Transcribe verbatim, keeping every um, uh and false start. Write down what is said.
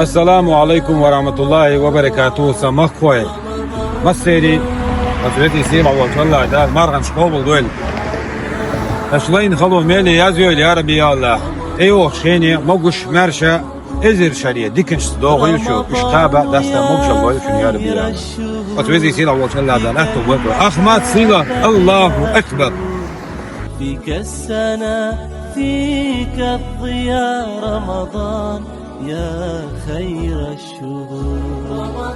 Ассаламу Ӏалайкум ва рахьматуллахӀи ва баракатухӀ, сан махкахой. Массеран а оцу Везан-Сийлахь волчу АллахӀ Дала марханаш къобалдойла. Аша лайна хало меле яздойла, я Рабби, я АллахӀ. ТӀейогӀучу хене могуш, маьрша, эзар шаре диканашца дохийла шу, уьш кхаба а, дастам а могушалла лойла шуна, я Рабби, я АллахӀ. Оцу Везан-Сийлахь волчу АллахӀ Дала аьтто бойла. Ахмат, сила, Аллаху акбар. فيك السنة، فيك الضياء رمضان، يا خير الشهور.